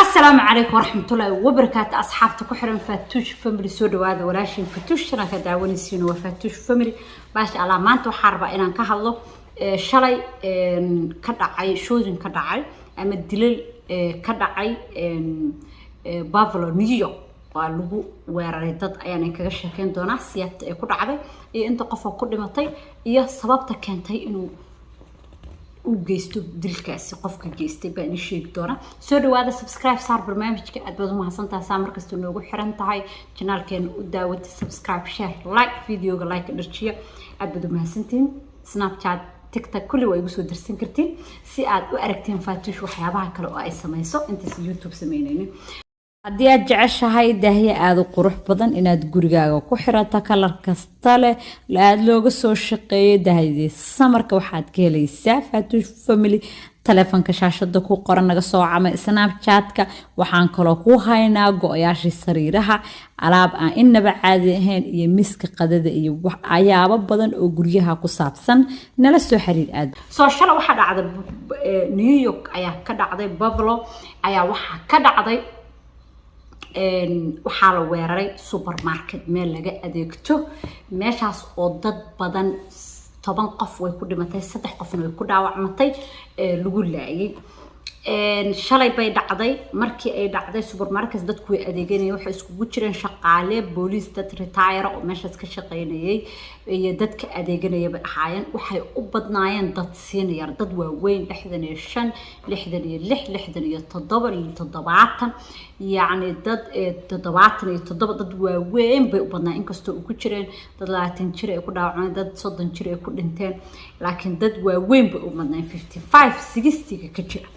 Asalaamu calaykum waraxmatullaahi wabarakaatu. Asxaabta ku xiran Faatuush Family, soo dhawaada. Walaashin Faatuush ka daawanaysiin waa Faatuush Family. Maasha Allah, maanta waxaan rabaa inaan ka hadlo shalay ka dhacay shooting, ka dhacay ama dilal ka dhacay Buffalo, New York. Waa lagu weeraray dad ayaan kaga sheekeyn doonaa, siyaabta ay ku dhacday iyo inta qofoo ku dhimatay iyo sababta keentay inuu u geysto dilkaasi. Qofka geystay baan idin sheegi doonaa. Soo dhawaada, subscribe saar barnaamijka. Aad baad umahadsantahay saa markasta noogu xiran tahay channelkeena u daawatay. Subscribe, share, like videoga, like dharjiya. Aad baad umahadsantihiin. Snapchat, TikTok, kulli waa igu soo dirsan kartiin si aad u aragtiin Faatuush waxyaabaha kale oo ay samayso intaysan YouTube sameyneynin. Haddii aad jeceshahay daahya aada u qurux badan inaad gurigaaga ku xirato, color kasta leh, aada looga soo shaqeeyay, dahyadii summerka waxaad ka helaysaa Faatuush Family. Taleefonka shaashada ku qoran naga soo camay. Snapchatka waxaan kaloo ku haynaa go-yaashii sariiraha, alaab aan inaba caadi ahayn, iyo miska qadada iyo waxyaabo badan oo guryaha ku saabsan. Nala soo xiriir. Aad soo shala waxaa dhacday New York ayaa ka dhacday, Buffalo ayaa waxaa ka dhacday. Waxaa la weeraray supermarket, meel laga adeegto, meeshaas oo dad badan, 10 qof way ku dhimatay, saddex qofna way ku dhaawacmatay, lagu laayay. Shalay bay dhacday. Markii ay dhacday, supermarket dadku way adeeganayeen. Waxay iskugu jireen shaqaale, booliis, dad retire oo meeshaas ka shaqaynayay iyo dadka adeeganaya bay ahaayeen. Waxay u badnaayeen dad senior, dad waaweyn, 65, 66, 67, 70, yacni dad 77, dad waaweyn bay u badnaayeen. Inkastoo u ku jireen dad 20 jir ay ku dhaawacmeen, dad 30 jir ay ku dhinteen, laakiin dad waaweyn bay u badnaayeen, 55, 60-ga ka jira.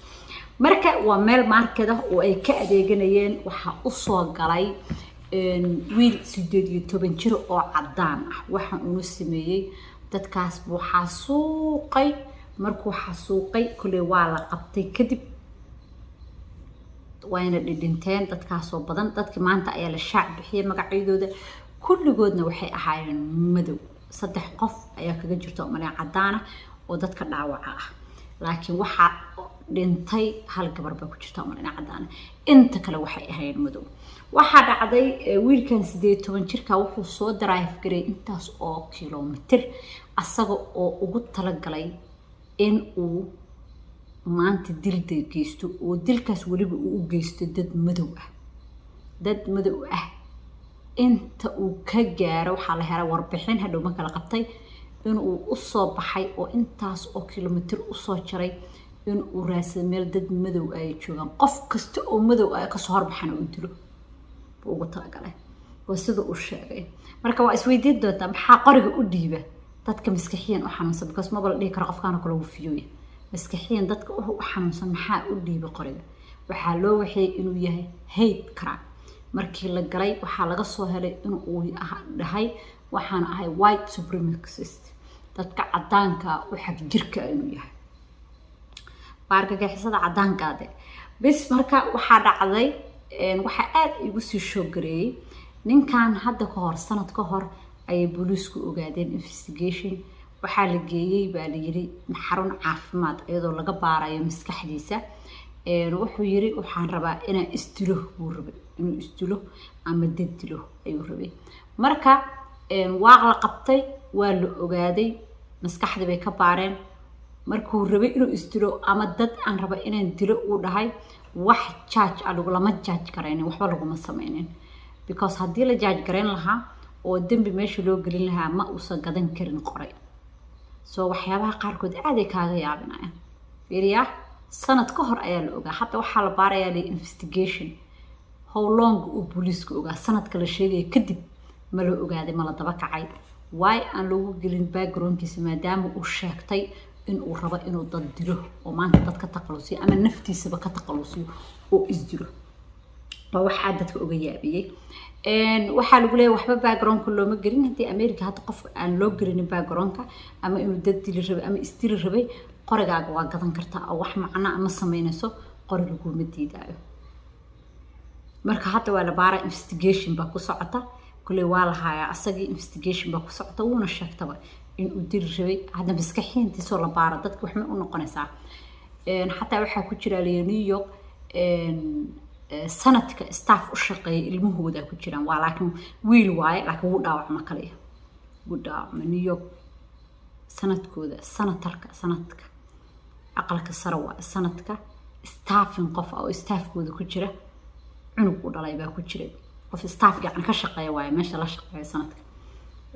Marka waa meel market ah oo ay ka adeeganayeen. Waxaa usoo galay wiil 18 jir oo cadaan ah. Waxa uunu sameeyey, dadkaas buu xasuuqay. Markuu xasuuqay, kolley waa la qabtay kadib, wayna dhidhinteen dadkaasoo badan. Dadkii maanta ayaa la shaac bixiyay magacyadooda. Kulligoodna waxay ahaayeen madow. Saddex qof ayaa kaga jirta umaleen cadaana oo dadka dhaawaca ah, laakiin waxaa dhintay hal gabar baa ku jirta umaleen cadaana. Inta kale waxay ahaayeen madow. Waxaa dhacday, wiilkan 18 jirka wuxuu soo drive garay intaas oo kilomitir, asaga oo ugu talagalay in uu maanta dilda geysto, oo dilkaas weliba uu u geysto dad madow ah, dad madow ah. Inta uu ka gaaro, waxaa la helay warbixin hadhow ma kala qabtay inuu usoo baxay oo intaas oo kilomitir usoo jaray inuu raadsado meel dad madow ay joogaan. Qof kasta oo madow ah kasoo horbaxana uu dilo buu ugu talagalay, waa sida uu sheegay. Marka waa isweydiin doontaa, maxaa qoriga u dhiiba dadka maskaxiyan u xanuunsan? Because maba la dhihi karo qofkaana kale wuu fiyooya maskaxiyan. Dadka u xanuunsan maxaa u dhiiba qoriga? Waxaa loo waxeeyay inuu yahay hate crime. Markii la galay, waxaa laga soo helay inuu dhahay "Waxaan ahay white supremacist", dadka cadaanka u xag jirka inuu yahay, baargagixisada cadaankaade bis. Marka waxaa dhacday, waxaa aada igu sii shoogareeyey, ninkan hadda ka hor, sanad ka hor ayay booliisku ogaadeen. Investigation waxaa la geeyey baa la yiri xarun caafimaad, iyadoo laga baarayo maskaxdiisa. Wuxuu yiri "Waxaan rabaa inaan isdilo" buu rabay, inuu isdilo ama dad dilo ayuu rabay. Marka waa la qabtay, waa la ogaaday, maskaxdii bay ka baareen. Markuu rabay inuu isdilo ama dad aan raba inaan dilo uu dhahay, wax charge ah lagulama charge garaynin, waxba laguma sameynin, because haddii la charge garayn lahaa oo dembi meesha loo gelin lahaa, ma uusan gadan karin qoray. So waxyaabaha qaarkood aaday kaaga yaabinayaan. Fiiriyaa, sanad ka hor ayaa la ogaa. Hadda waxaa la baarayaa la investigation. How long uu booliisku ogaa sanadka la sheegaya kadib? Ma la ogaaday? Ma la daba kacay? Waay aan loogu gelin backgroundkiisa, maadaama uu sheegtay inuu rabo inuu dad dilo oo maanta dad ka taqalusiyo ama naftiisaba ka taqalusiyo oo isdilo? Waa waxaa dadka uga yaabiyey. Waxaa lagu leeyahay waxba backgroundka looma gelin. Haddii America hadda qof aan loo gelinin backgroundka, ama inuu dad dili rabay ama isdili rabay, qorigaaga waa gadan kartaa oo wax macno ama sameynayso, qori laguma diidaayo. Marka hadda waa la baaraa, investigation baa ku socota. Kulley waa la hayaa asagii, investigation baa ku socota. Wuuna sheegtaba inuu dili rabay. Hadda maskaxiintiisoo la baaro, dadka waxmay u noqonaysaa. Xataa waxaa ku jira liya New York. Sanadka staff u shaqeeya ilmahooda ku jiraan waa, laakiin wiil waaye, laakiin wuu dhaawacma kaliya, wuu dhaawacma. New York sanadkooda, senatorka, sanadka aqalka sare waa sanadka staffing, qof oo staffkooda ku jira cunug u dhalay baa ku jiray. Qof staff gacan ka shaqeeya waaye, meesha la shaqeeya sanadka,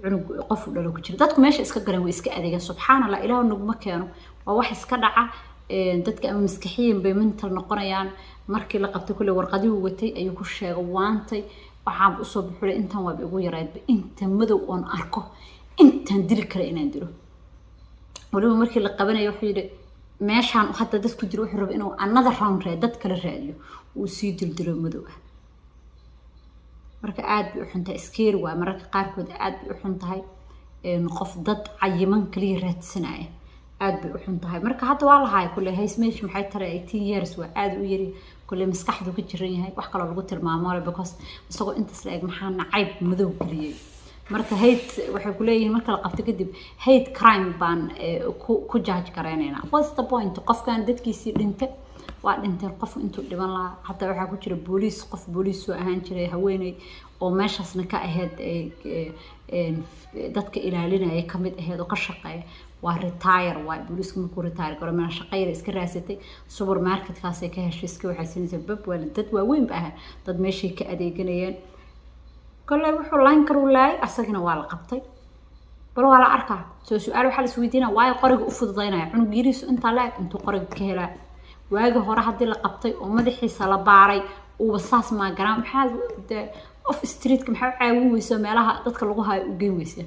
cunug qof u dhalo ku jira. Dadku meesha iska garan, way iska adeegaan. Subxaan Allah, Ilaah naguma keeno, waa wax iska dhaca. Dadka ama maskaxiyan bay mental noqonayaan. Markii la qabtay, kulle warqadihii watay ayuu ku sheegay waantay. Waxaan usoo buxulay intan waaba igu yaraydba, inta madow oon arko intaan dili kara inaan dilo. Waliba markii la qabanayo wuxuu yidhi meeshaan hadda dad ku jiro, wuxuu rabay inuu another round raad, dad kale raadiyo, uu sii dildilo madow ah. Marka aad bay u xun tahay, scary waa mararka qaarkood, aad bay u xun tahay. Qof dad cayiman kaliya raadsanaya, aad bay u xun tahay. Marka hadda waa lahaay kule hays meesha maxay taray? 18 years waa aad u yari. Kule maskaxdu ka jiran yahay, wax kaloo lagu tilmaamo le, because isagoo intaas la eg maxaa nacayb madow geliyey? Marka hate waxay kuleeyihiin, marka la qabto kadib, hate crime baan ku charge garaynaynaa. What's the point? Qofkan dadkiisii dhintay waa dhinteen. Qof intuu dhiban lahaa, hataa waxaa ku jira booliis, qof booliis soo ahaan jiray, haweeney oo meeshaasna ka ahayd, dadka ilaalinaya kamid ahayd oo ka shaqeeya. Waa retire, waa booliiska. Markuu retire garo meel shaqo yar iska raasatay, supermarketkaasay ka heshay, iska waxay siinaysaa bab. Waa dad waaweyn ba ahaa, dad meeshay ka adeeganayeen. Kolley wuxuu laan karuu laayay, asagana waa la qabtay. Bal waa la arkaa. Soo su-aal waxaa la isweydiinaya: waayo qoriga u fududaynaya cunug yariisu intaa la eg intuu qoriga ka helaa? Waagi hore haddii la qabtay oo madaxiisa la baaray uuba saas maagaraan, maxaa dee off streetka maxaa u caawin weysa, meelaha dadka lagu hayo u geyn weysa?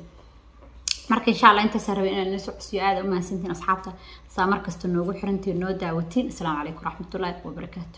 Marka insha Allah intaasaan rabay inaan ila socodsiiyo. Aada u mahadsantiin asxaabta, saa markasta noogu xirantiin, noo daawatiin. Asalaamu calaykum waraxmatullaahi wabarakaatu.